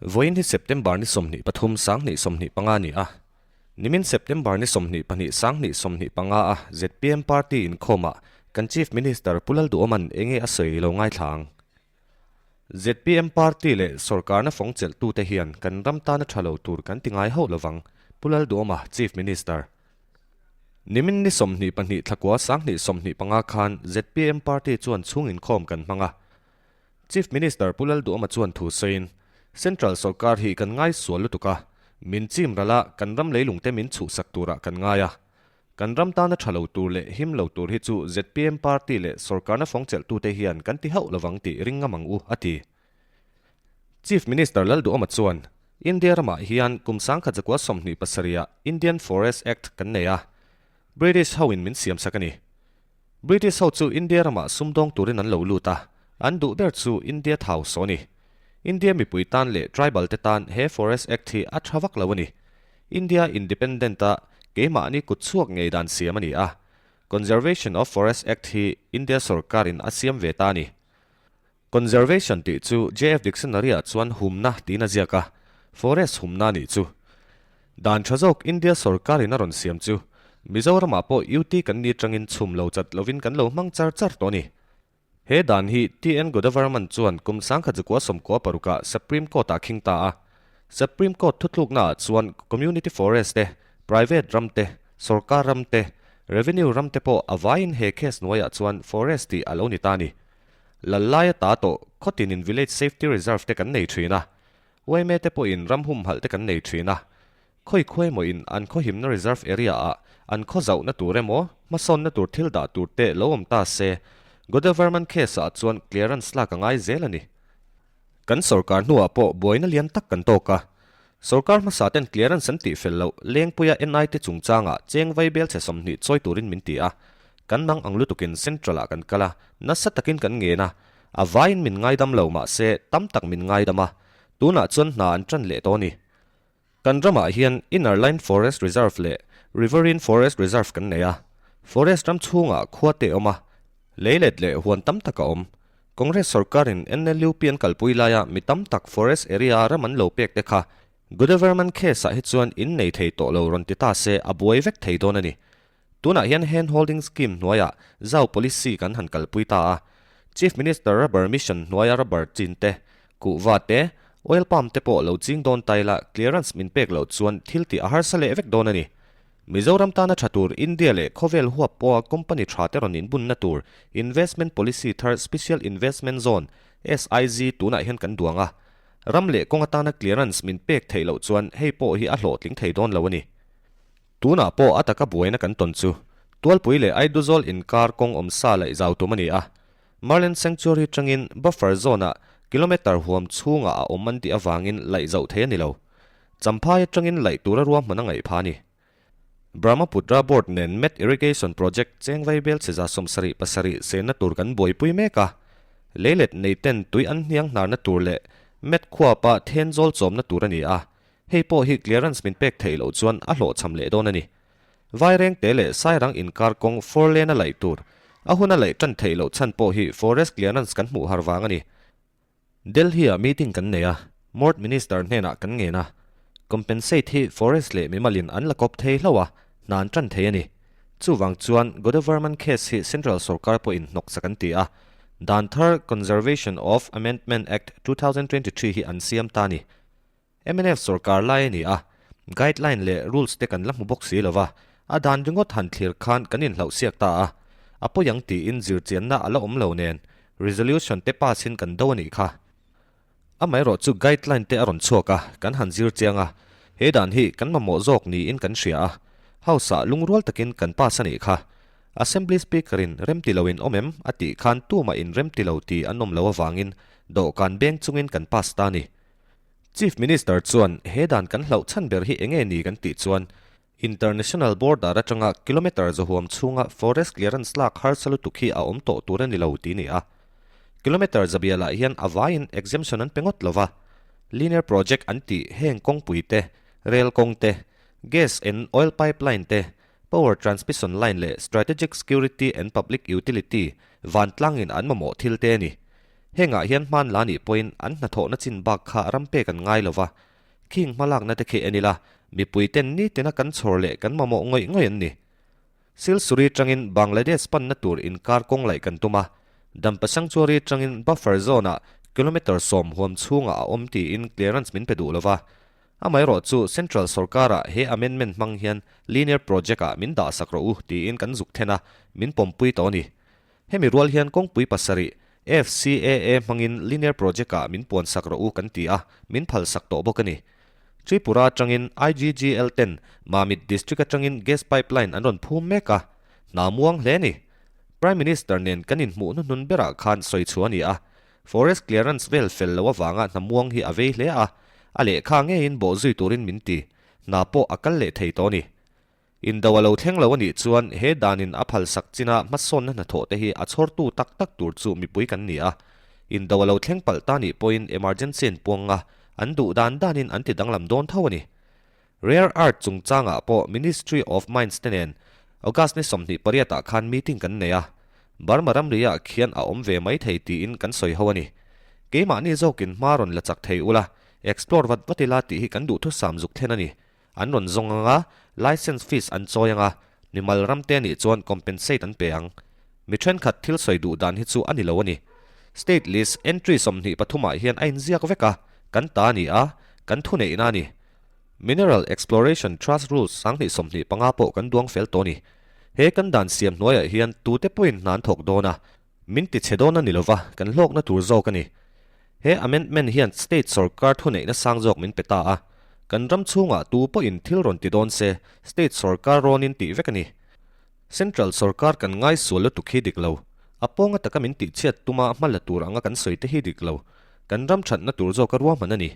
Vawiin hi September ni 23 2025 a ni a. Nimin September ni 22 2025 a zpm party inkhawmah kan Chief Minister Pu Lalduhawma'n enge a sawi lo ngaithla ang. Zpm party leh sorkarna fawng chelhtute hian kan ram tana tha lo tur kan ti ngai hauh lovang, Pu Lalduhawma, Chief Minister. Nimin ni 22 thlakua 2025 khan zpm party chuan chhung inkhawm kan hmang a. Chief Minister Pu Lalduhawma chuan thu sawiin, Central sorkar hi kan ngai sual lutuk a, min chim ralh a, kan ram leilungte min chhuhsak turah kan ngai a. Kan ram tana tha lo tur leh him lo tur hi chu zpm party leh sorkarna fawng chelhtute hian kan ti hauh lovang tih ring ngam ang u, a ti. Chief Minister Lalduhawma chuan, India ramah hian kum 1927 ah Indian Forest Act kan nei a, British ho in min siamsak a ni. British ho chu India ramah sumdawng turin an lo lut a, an duh ber chu India thau saw a ni. India mipui tan leh tribal te tan he Forest Act hi a tha vak lo a ni. India Independent a keimahni kut chhuak ngei dan siam a ni a, Conservation of Forest Act hi India sorkar in a siam ve ta a ni. Conservation tih chu JF Dictionary ah chuan humna tiin a ziak a, forest humna a nih chu. Dan tha zawk India sorkar in a rawn siam chu Mizoram ah pawh UT kan ni atangin chhum lo chat lovin kan lo hmang char char tawh a ni. He dan hi TN Godavarman chuan kum 1996 ah Supreme Court ah khing ta a. Supreme Court thutlukna ah chuan Community Forest te, Private ram te, Sorkar ram te, Revenue ram te pawh a vaiin he case hnuaiah chuan Forest tih a lo ni ta a ni. Lal laia ta tawh khawtinin Village Safety Reserve te kan nei thin a, yma te pawhin ram humhalh te kan nei thin a. Khawi khuai maw in an khawhimna reserve area ah an khaw zauhna tur emaw hmasawnna tur thil dah tur te lo awm ta se, Godavarman case ah chuan clearance lak a ngai zel a ni. Kan sorkar hnuah pawh buaina lian tak kan tawk a, sorkar hmasa ten clearance an tih fel loh Lengpuia NIT chungchangah cheng vai bel chhe 20 chawi turin min ti a, kan mang ang lutukin Central ah kan kal a, nasa takin kan ngen a, a vaiin min ngaidam lo mahse tam tak min ngaidam a, tunah chuan hna an tan leh tawh a ni. Kan ramah hian Inner Line Forest Reserve leh Riverine Forest Reserve kan nei a. Forest ram chhungah khua te a awm a, leilet leh huan tam tak a awm. Congress sorkarin NLUP an kalpui laia mi tam tak forest area ram an lo pek te kha Godavarman case ah hi chuan in nei thei tawh lo rawn ti ta se a buai vek thei dawn a ni. Tunah hian Hand Holding Scheme hnuaiah Zau Policy kan han kalpui ta a. Chief Minister Rubber Mission hnuaia rubber chin te, kuhva te, oil palm te pawh lo ching dawn ta ila clearance min pek loh chuan thil tih a harsa leh vek dawn a ni. Mizoram tana tha tur India leh khawvel huap pawha company tha te rawn inbunna tur Investment Policy thar Special Investment Zone, SIZ, tunah hian kan duang a. Ram leh kawng atana clearance min pek theih loh chuan hei pawh hi a hlawhtling thei dawn lo a ni. Tunah pawh a taka buaina kan tawn chu Tualpui leh Aiduzawl inkar kawng awm sa laih zau tum a ni a. Marlen Sanctuary tangin buffer zone-ah kilometre huam chhungah a awm an tih avangin laih zauh thei a ni lo. Champhai atangin laih tura ruahman a ngaih pha a ni. Brahmaputra Board nen Met Irrigation Project cheng vaibel chheza 77 sehna tur kan buaipui mek a. Leilet neiten tui an hniang hnarna tur leh Met khuapa thenzawl chawmna tur a ni a. Hei pawh hi clearance min pek theih loh chuan a hlawhchham leh dawn a ni. Vairengte leh Sairang inkar kawng four lane a laih tur, a hun a laih tan theih loh chhan pawh hi forest clearance kan hmuh har vang a ni. Delhi-ah meeting kan nei a, Mort Minister hnenah kan ngen a. Compensate hi forest leh mimalin an la kawp thei hlauh a, hna an tan thei a ni. Chuvang chuan Godavarman case hi Central sorkar pawhin hnawksak an ti a, dan thar Conservation of Amendment Act 2023 hi an siam ta a ni. Mnf sorkar lai a ni a, guideline leh rules te kan la hmu bawk si lo va, a dan ringawt han thlir khan kan inhlauh siak ta a, a pawi ang tiin zirchianna a la awm lo nen resolution te pass in kan do a nih kha. Amaherawh chu guideline te a rawn chhuak a, kan han zir chiang a, he dan hi kan mamawh zawk niin kan hria a, House ah lungrual takin kan pass a nih kha. Assembly Speaker in remti lo in awm em a tih khan tumah in remti lo ti an awm lo avangin dawhkan beng chungin kan pass ta a ni. Chief Minister chuan he dan kan hlauh chhan ber hi enge ni kan tih chuan International border atanga kilometre zahuam chhunga forest clearance lak harsa lutuk hi a awm tawh tur a ni lo ti ni a. Kilometre zabialah hian a vaiin exemption an pe ngawt lova, linear project an tih heng kawngpui te, rail kawng te, gas and oil pipeline te, power transmission line leh strategic security and public utility vantlangin an mamawh thil te a ni. Hengah hian hman la nih pawhin an hnathawhna chin bak kha ram pek an ngai lo va, khing hmalakna te khi en ila, mipuiten nitina kan chhawr leh kan mamawh ngawih ngawih an ni. Silsuri tangin Bangladesh panna tur inkar kawng laih kan tum a, Dampa Sanctuary tangin buffer zone-ah kilometre 10 huam chhungah a awm tiin clearance min pe duh lo va. Amaherawh chu Central sorkarah he amendment hmang hian linear project-ah min dahsak rawh u tiin kan zuk then a, min pawmpui tawh a ni. Hemi rual hian kawngpui pasarih FCAA hmangin linear project-ah min puansak rawh u kan ti a, min phalsak tawh bawk a ni. Tripura atangin IGGL ten Mamit District atangin gas pipeline an rawn phum mek a, hna muang hle a ni. Prime Minister nen kan inhmuh hnuhnun berah khan sawi chhuah a ni a, forest clearance vel fel loh avanga hna muang hi a vei hle a, a lehkha ngeiin bawhzui turin min ti, hna pawh a kal leh thei tawh a ni. Indo a lo thleng lo a nih chuan he danin a phalsak china hmasawnna hnathawh te hi a chhawrtu tak tak tur chu mipui kan ni a. Indo a lo thleng palh ta nih pawhin emergency an puang a, an duh dan danin an ti danglam dawn tho a ni. Rare Earth chungchangah pawh Ministry of Mines te nen August ni 28 ah khan meeting kan nei a, Burma ramri-ah khian a awm ve mai thei tiin kan sawi ho a ni. Keimahni zawkin hma rawn la chak thei ula, explore vat vat ila tih hi kan duhthusam zuk thlen a ni. An rawn zawng ang a, licence fees an chawi ang a, mimal ram te nih chuan compensate an pe ang. Mi thenkhat thil sawi duh dan hi chu a ni lo a ni. State list entry 23 ah hian a inziak vek a, kan ta a ni a, kan thuneihna a ni. Mineral Exploration Trust Rules 2025 pawh kan duang fel tawh a ni. He kan dan siam hnuaiah hian tute pawhin hna an thawk dawn a, Min ti chhe dawn a ni lova, kan hlawkna tur zawk a ni. He amendment hian state sorkar thuneihna sang zawk min pe ta a. Kan ram chhungah tu pawhin thil rawn ti dawn se, state sorkar rawnin tih vek a ni. Central sorkar kan ngai sual lutuk hi dik lo. A pawnga taka min tihchhiat tuma hma la tur anga kan sawi te hi dik lo. Kan ram thatna tur zawka ruahman a ni.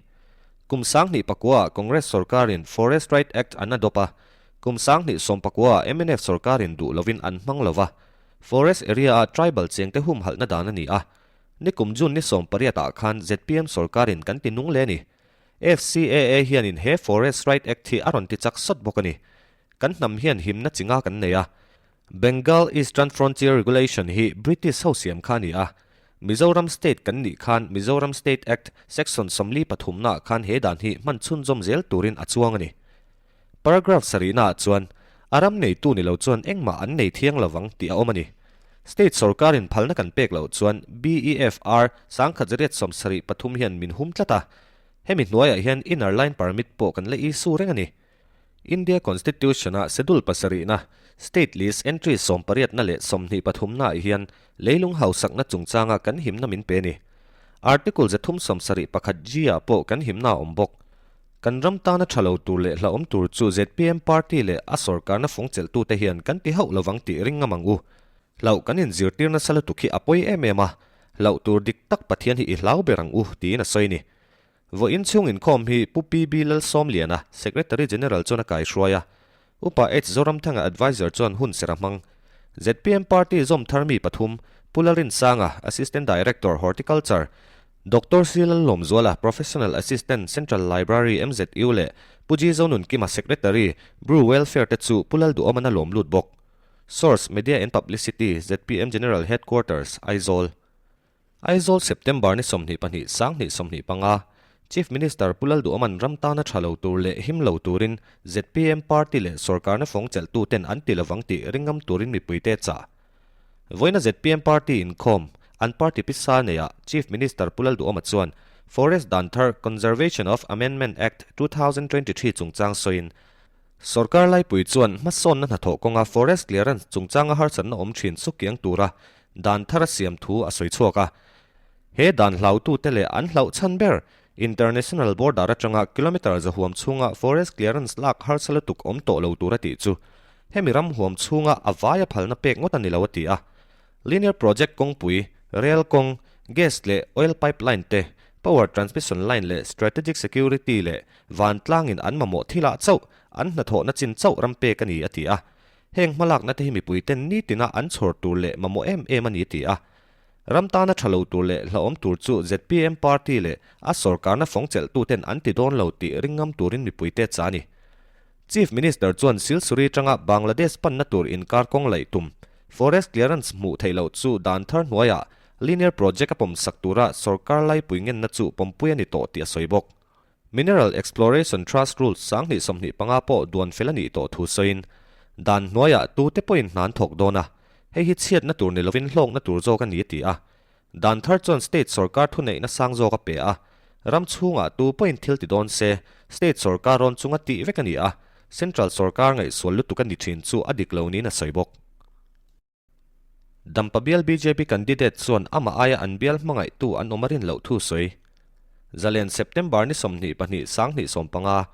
Kum 2009 ah Congress sorkarin Forest Right Act an adopt a, kum 2019 ah mnf sorkarin duh lovin an hmang lova, Forest area a tribal chengte humhalhna dan a ni a, nikum June ni 18 ah khan zpm sorkarin kan ti nung le a ni. FCAA hianin he Forest Right Act hi a rawn ti chak sawt bawk a ni. Kan hnam hian himna chi nga kan nei a. Bengal Eastern Frontier Regulation hi British ho siam kha a ni a. Mizoram State kan nih khan Mizoram State Act Section 43 naah khan he dan hi hman chhunzawm zel turin a chuang a ni. Paragraph sarihnaah chuan, A ram neitu ni lo chuan engmah an nei thiang lovang tih a awm a ni. State sorkarin phalna kan pek loh chuan BEFR 1873 hian min hum tlat a, hemi hnuaiah hian inner line permit pawh kan la issue reng a ni. India Constitution-a Schedule pasarihna, State List entry sawmpariatna leh 23naah hian leilung hausakna chungchanga kan himna min pe a ni. Article 371 G-ah pawh kan himna a awm bawk. Kan ram tana tha lo tur leh hlauhawm tur chu zpm party leh a sorkarna fung chelhtute hian kan ti hauh lovang tih ring ngam ang u. Hlauh kan inzirtir nasa lutuk hi a pawi em em a, hlauh tur dik tak Pathian hi i hlau ber ang u tiin a sawi ni. Vawiin chhung inkhawm hi Pu PB Lalsawmliana, Secretary General chuan a kaihruai a, Upa H Zoramthanga Adviser chuan hun serh a hmang. Zpm party zawm thar mi pathum, Pu Lalrinsanga, Assistant Director, Horticulture, Doctor C Lallawmzuala, Professional Assistant, Central Library, MZU leh Pu G Zonunkima, Secretary, Bru Welfare te chu Pu Lalduhawman a lawm lut bawk. Source, Media and Publicity, zpm General Headquarters, Aizawl. Aizawl September ni 22 2025, Chief Minister Pu Lalduhawman ram tana tha lo tur leh him lo turin zpm party leh sorkarna fawng chelhtu ten an ti lovang tih ringngam turin mipuite chah. Vawiina zpm party inkhawm, an party pisa neiah Chief Minister Pu Lalduhawma chuan Forest dan thar Conservation of Amendment Act 2023 chungchang sawiin, Sorkar laipui chuan hmasawnna hnathawh kawnga forest clearance chungchanga harsatna awm thin chu kiang tura dan thar a siam thu a sawi chhuak a. He dan hlautute leh an hlauh chhan ber international border atanga kilometre za huam chhunga forest clearance lak harsa lutuk awm tawh lo tur a tih chu hemi ram huam chhunga a vaia phalna pek ngawt a ni lo a ti a. Linear project kawngpui, rail kawng, gas leh oil pipeline te, power transmission line leh strategic security leh vantlangin an mamawh thilah chauh an hnathawhna chin chauh ram pek a ni a ti a. Heng hmalakna te hi mipuiten nitina an chhawr tur leh mamawh em em a ni a ti a. Ram tana tha lo tur leh hlauhawm tur chu zpm party leh a sorkarna fawng chelhtuten an ti dawn lo tih ringngam turin mipuite chah a ni. Chief Minister chuan Silsuri tanga Bangladesh panna tur inkar kawng laih tum, forest clearance hmuh theih loh chu dan thar hnuaiah Linear Project a pawmsak tura sorkar laipui ngenna chu pawmpui a ni tawh tih a sawi bawk. Mineral Exploration Trust Rules 2025 pawh duan fel a nih tawh thu sawiin, dan hnuaiah tute pawhin hna an thawk dawn a, hei hi chhiatna tur ni lovin hlawkna tur zawk a ni a ti a. Dan thar chuan state sorkar thuneihna sang zawk a pe a, ram chhungah tu pawhin thil ti dawn se, state sorkar rawn chunga tih vek a ni a, central sorkar ngaihsual lutuk a ni thin chu a dik lo niin a sawi bawk. Dampa bial bjp candidate chuan amah aia an bial hmangaihtu an awm a rin loh thu sawi. Zalen September ni 22 2015,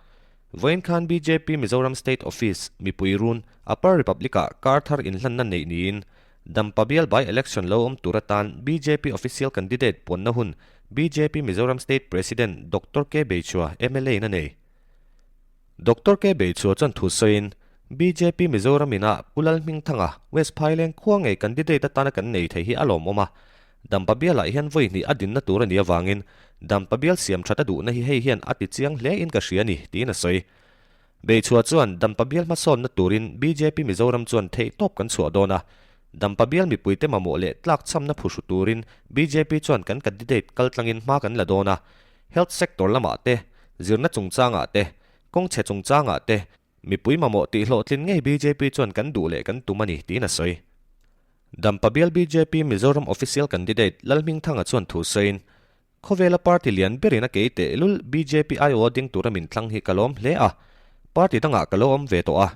vawiin khan bjp Mizoram State Office, mipui run, Upper Republic-ah kar thar inhlanna neih niin Dampa bial by election lo awm tur atan bjp official candidate puanna hun bjp Mizoram State President Doctor K Beichua mla in a nei. Doctor K Beichua chuan thu sawiin, bjp Mizoram ina Pu Lalhmingthanga, West Phaileng khua ngei candidate atana kan nei thei hi a lawmawm a. Dampa bialah hian vawi hnih a dinna tur a nih avangin Dampa bial siam that a duhna hi hei hian a ti chiang hle in ka hria a ni, tiin a sawi. Beichua chuan Dampa bial hmasawnna turin bjp Mizoram chuan theihtawp kan chhuah dawn a. Dampa bial mipuite mamawh leh tlakchhamna phuhru turin bjp chuan kan candidate kaltlangin hma kan la dawn a. Health sector lamah te, zirna chungchangah te, kawngchhe chungchangah te, mipui mamawh tih hlawhtlin ngei bjp chuan kan duh leh kan tum a ni, tiin a sawi. Dampa bial bjp Mizoram official candidate Lalhmingthanga chuan thu sawiin, Khawvela party lian berin a kei teh lul bjp aiawha ding tura min thlang hi ka lawm hle a, party dangah ka lo awm ve tawh a,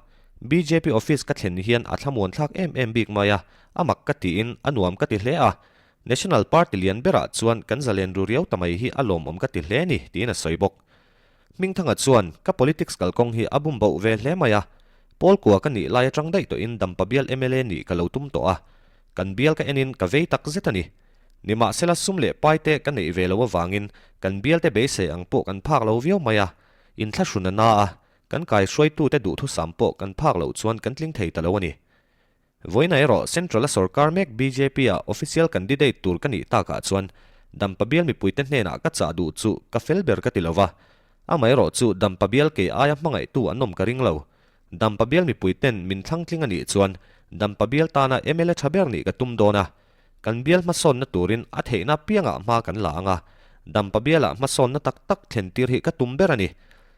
bjp office ka thlen hian a thlamuan thlak em em bik mai a, a mak ka tiin a nuam ka ti hle a, National Party lian berah chuan kan zalen ru riau ta mai hi a lawmawm ka ti hle ni, tiin a sawi bawk. Hmingthanga chuan, Ka politics kalkawng hi a bum boh ve hle mai a, Pawl kua ka nih lai atang daih tawhin Dampa bial mla nih ka lo tum tawh a, kan bial ka enin ka vei tak zet a ni. Nimahsela sum leh pai te ka neih ve lo avangin kan bial te beisei ang pawh kan phak lo viau mai a, inthlahrun a na a, kan kaihruaitute duhthusam pawh kan phak loh chuan kan tling thei ta lo a ni. Vawiinah erawh Central a sorkar mek BJP-ah official candidate tur ka nih takah chuan Dampa bial mipuite hnenah ka chah duh chu ka fel ber ka ti lo va. Amaherawh chu Dampa bial kei aia hmangaihtu an awm ka ring lo. Dampa bial mipuiten min thlangtling a nih chuan Dampa bial tana mla tha ber nih ka tum dawn a. Kan bial hmasawnna turin a theihna piangah hma kan la ang a. Dampa bialah hmasawnna tak tak thlen tir hi ka tum ber a ni.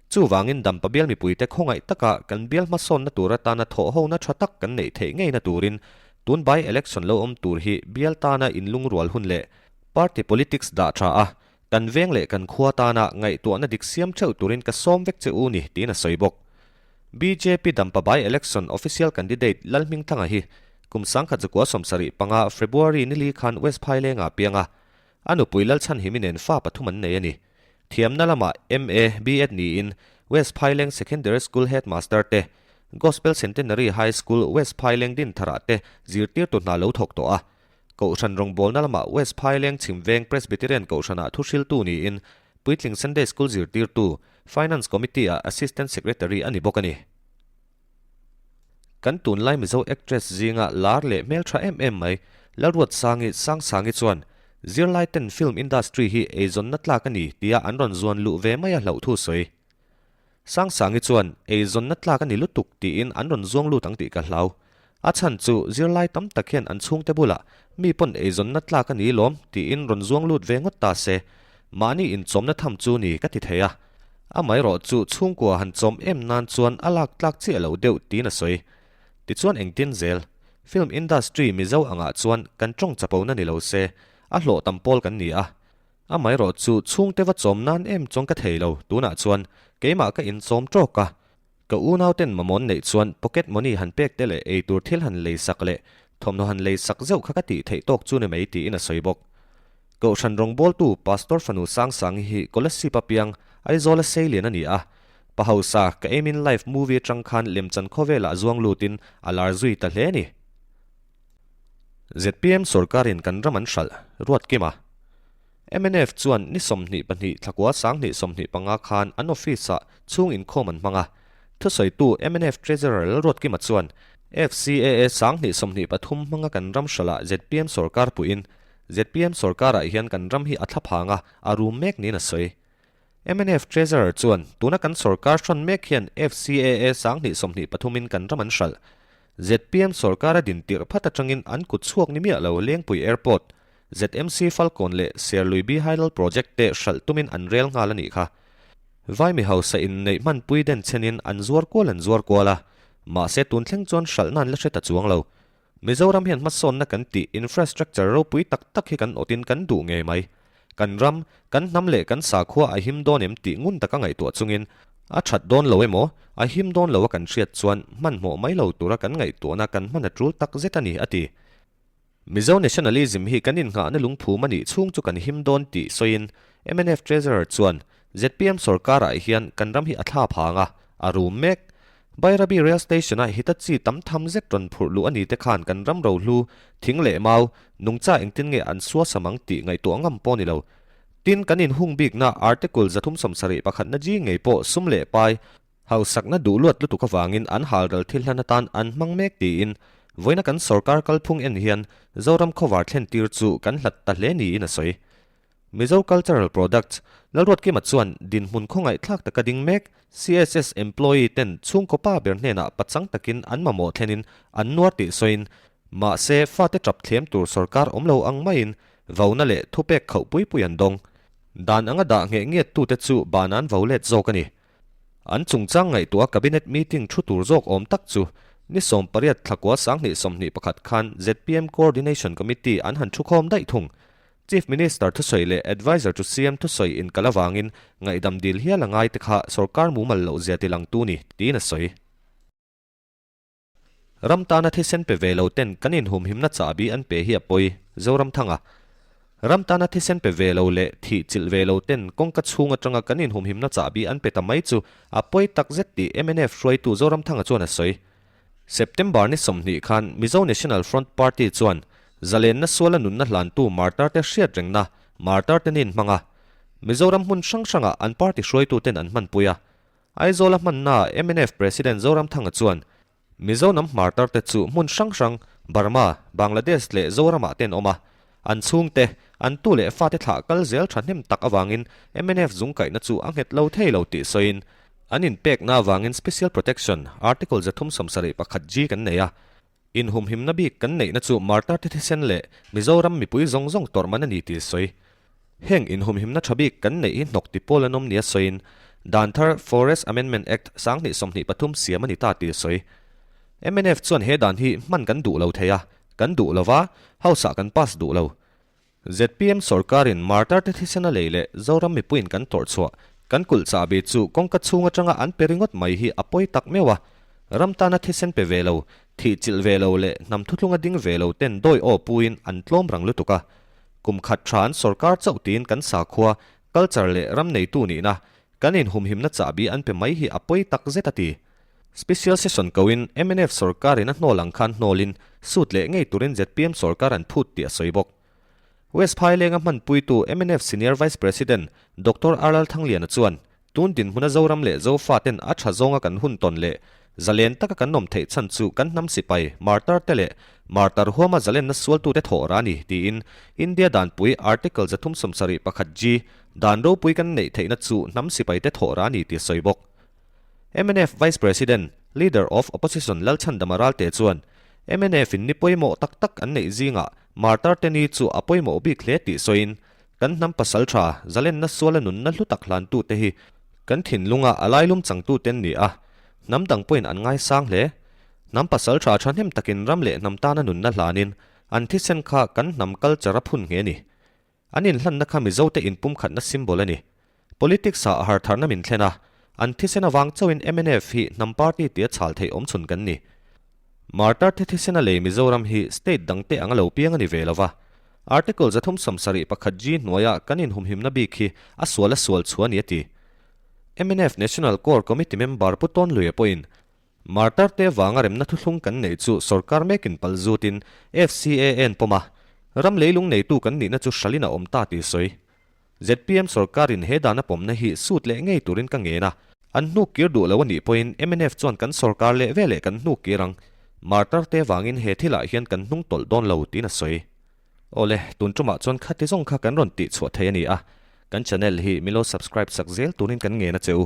Chuvangin Dampa bial mipuite khawngaih taka kan bial hmasawnna tur atana thawhhona tha tak kan neih theih ngeina turin tun by election lo awm tur hi bial tana inlungrual hun leh party politics dah tha a, kan veng leh kan khua tana ngaihtuahna dik siam theuh turin ka sawm vek che u ni tiin a sawi bawk. Bjp Dampa by election official candidate Lalhmingthanga hi kum 1975 February nili khan West Phaileng-ah a piang a, a nupui Lalchhanhimi nen fa pathum an nei a ni. Thiamna lamah MA, BEd niin West Phaileng Secondary School Headmaster te, Gospel Centenary High School West Phaileng Dintharah te zirtirtu hna lo thawk tawh a. Kohhran rawngbawlna lamah West Phaileng Chhimveng Presbyterian Kohhranah thuhriltu niin Puitling Sunday School zirtirtu, Finance Committee-ah Assistant Secretary a ni bawk a ni. Kan tunlai Mizo actress zinga lar leh hmeltha em em mai, Lalruatsangi Sangsangi chuan zirlai ten film industry hi eizawnna tlak a ni tia an rawn zuan luh ve mai a hlauh thu sawi. Sangsangi chuan eizawnna tlak a ni lutuk tiin an rawn zuang lut ang tih ka hlau. A chhan chu zirlai tam tak hian an chhungte bulah mi pawn eizawnna tlak a ni lawm tiin rawn zuang lut ve ngawt ta se, mahni inchawmna tham chu ni ka ti thei a. Amaherawh chu chhungkua han chawm em nan chuan a lak tlak chiah lo deuh tiin a sawi. Tichuan engtin zel, film industry Mizo angah chuan kan tawng chapona ni lo se, a hlawh tam pawl kan ni a. Amaherawh chu chhungte va chawm nan em chuan ka thei lo, tunah chuan keimah ka inchawm tawk a. Ka unauten mamawn neih chuan pocket money han pek te leh eitur thil han lei sak leh thawmhnaw han lei sak zeuh kha ka tih theih tawk chu ni mai tiin a sawi bawk. Kohhran rawngbawltu Pastor fanu Sangsangi hi Kolasib a piang Aizawla seilian a ni a. Pa hausa ka Aim in Life movie atang khan lemchan khawvelah zuang lutin a lar zui ta hle a ni. Zpm sorkarin kan ram an hralh, Ruatkima. Mnf chuan ni 22 thlakua 2025 khan an office-ah chhung inkhawm an hmang a. Thusawitu mnf Treasurer Lalruatkima chuan FCAA 2023 hmanga kan ram hralhah zpm sorkar puihin zpm sorkarah hian kan ram hi a thla phang a, a rum mek niin a sawi. Mnf Treasurer chuan tuna kan sorkar hrawn mek hian FCAA 2023 in kan ram an hralh. Zpm sorkar a din tirh phat atangin an kut chhuak ni miah lo Lengpui Airport. ZMC Falkawn leh Serlui Hydel Project te hralh tumin an rel nghal a nih kha. Vai mi hausa inneih hmanpui den chenin an zuar kual an zuar kual a, mahse tun thleng chuan hralhna an la hre ta chuang lo. Mizoram hian hmasawnna kan tih infrastructure ropui tak tak hi kan awtin kan duh ngei mai. Kan ram, kan hnam leh kan sakhua a him dawn em tih ngun taka ngaihtuah chungin a that dawn lo emaw, a him dawn lo a kan hriat chuan hmanhmawh mai lo tura kan ngaihtuahna kan hman a tul tak zet a ni, a ti. Mizo nationalism hi kan innghahna lungphum a nih chhung chu kan him dawn tih sawiin mnf Treasurer chuan zpm sorkarah hian kan ram hi a thla phang a, a rum mek. Bairabi Rail Station-a Hitachi tam tham zet rawn phurh luh a ni te khan kan ram rohlu, thing leh mau, nungcha engtin nge an suasam ang tih ngaihtuah ngam pawh a ni lo. Tin, kan inhung bikna Article 371 na G ngei pawh sum leh pai, Hausakna duh luat lutuk avangin an halral thil hlan atan an hmang mek tiin vawiina kan sorkar kalphung en hian Zoram khawvar thlen tir chu kan hlat ta hle niin a sawi. Mizo Cultural Products, Lalruatkima chuan dinhmun khawngaihthlak taka ding mek CSS employee ten chhungkaw pa ber hnenah pachang takin an mamawh thlenin an nuar tih sawiin mahse fate tap thlem tur sorkar awm lo ang maiin vauna leh thupek khauh pui pui an dawng. Dan anga dah ngheh ngiat tute chu ban an vo let zawk a ni. An chungchang ngaihtuah Cabinet meeting thu tur zawk awm tak chu ni 18 thlakua 2021 khan zpm Coordination Committee an han thukhawm daih thung. Chief Minister thusawi leh Adviser to CM thusawi inkal avangin ngaihdam dil hial a ngai te kha sorkar mumal loh zia tilangtu ni, tiin a sawi. Ram tana thisen pe ve lo ten kan inhumhimna chahbi an pe hi a pawi, Zoramthanga. Ram tana thisen pe ve lo leh thih chilh ve lo ten kawngka chhung atanga kan inhumhimna chahbi an pe ta mai chu a pawi takzet tih mnf hruaitu Zoramthanga chuan a sawi. September ni 20 khan Mizo National Front Party chuan zalenna suala nunna hlantu martar te hriat rengna martar te nin hmang a, Mizoram hmun hrang hrangah an party hruaitu ten an hmanpui a. Aizawl a hmanna mnf President Zoramthanga chuan Mizo hnam hmartar te chu hmun hrang hrang Burma, Bangladesh leh Zoramah te an awm a, an chhungte, an tu leh fate thlah kal zel thahnem tak avangin mnf zungkaihna chu a nghet lo thei lo tih sawiin an inpekna avangin Special Protection Article 371 G kan nei a, inhumhimna bik kan neihna chu martar te thisen leh Mizoram mipui zawng zawng tawrh man a ni tih sawi. Heng inhumhimna tha bik kan neih hi hnawk ti pawl an awm nia sawiin dan thar Forest Amendment Act 2023 siam a ni ta tih sawi. Mnf chuan he dan hi hman kan duh lo thei a, kan duh lo va, House-ah kan pass duh lo. Zpm sorkarin martar te thisen a lei leh Zoram mipuiin kan tawrh chhuah, kan kulh chahbi chu kawngka chhung atanga an pe ringawt mai hi a pawi tak meuh a. Ram tana thisen pe ve lo, thih chilh ve lo leh hnam thuthlunga ding ve lo ten dawi aw puiin an tlawm rang lutuk a. Kum khat tha an sorkar chauh tiin kan sakhua, culture leh ram neitu nihna, kan inhumhimna chahbi an pe mai hi a pawi tak zet a ti. Special Session koin mnf sorkarin a hnawl ang khan hnawlin suit leh ngei turin zpm sorkar an phut tih a sawi bawk. West Phailenga hmanpuitu mnf Senior Vice President Doctor R Lalthangliana chuan tun dinhmuna Zoram leh Zofa ten a tha zawnga kan hun tawn leh zalen taka kan awm theih chhan chu kan hnam sipai martar te leh martar huama zalenna sualtute thawh rah a ni tiin India danpui Article 371 G dan ropui kan neih theihna chu hnam sipaite thawh rah a ni tih a sawi bawk. Mnf Vice President, Leader of Opposition Lalchhandama Ralte chuan mnf in ni pawimawh tak tak an neih zingah martar te ni chu a pawimawh bik hle tih sawiin kan hnam pasal tha zalenna suala nunna hlu tak hlantu te hi kan thinlunga a lailum changtu te an ni a, hnam dang pawhin an ngaisang hle. Hnam pasal tha thahnem takin ram leh hnam tana nunna hlanin an thisen kha kan hnam culture a phun nghe a ni. An inhlanna kha Mizote inpumkhatna symbol a ni. Politics-ah hartharna min thlen a, an thisen avang chauhin mnf hi hnam party tia chhal theih awmchhun kan ni. Martar te thisen a lei Mizoram hi state dangte anga lo piang a ni ve lova. Article 371 G hnuaia kan inhumhimna bik hi a sual a sual chhuah a ni a ti. Mnf National Core Committee member Pu Tawnluia pawhin Martar te vanga remna thuthlung kan neih chu sorkar mekin pal zutin FCAA an pawm a, ram leilung neitu kan nihna chu hralin a awm ta tih sawi. Zpm sorkarin he dana pawmna hi sut leh ngei turin ka ngen a, an hnuk kir duh lo a nih pawhin mnf chuan kan sorkar leh veleh kan hnuk kir ang. Martar te vangin he thilah hian kan hnung tawlh dawn lo tiin a sawi. Awle, tun tumah chuan khati zawng kha kan rawn tih chhuah thei a ni a, kan channel hi milo subscribe sak zel turin kan ngen a che u.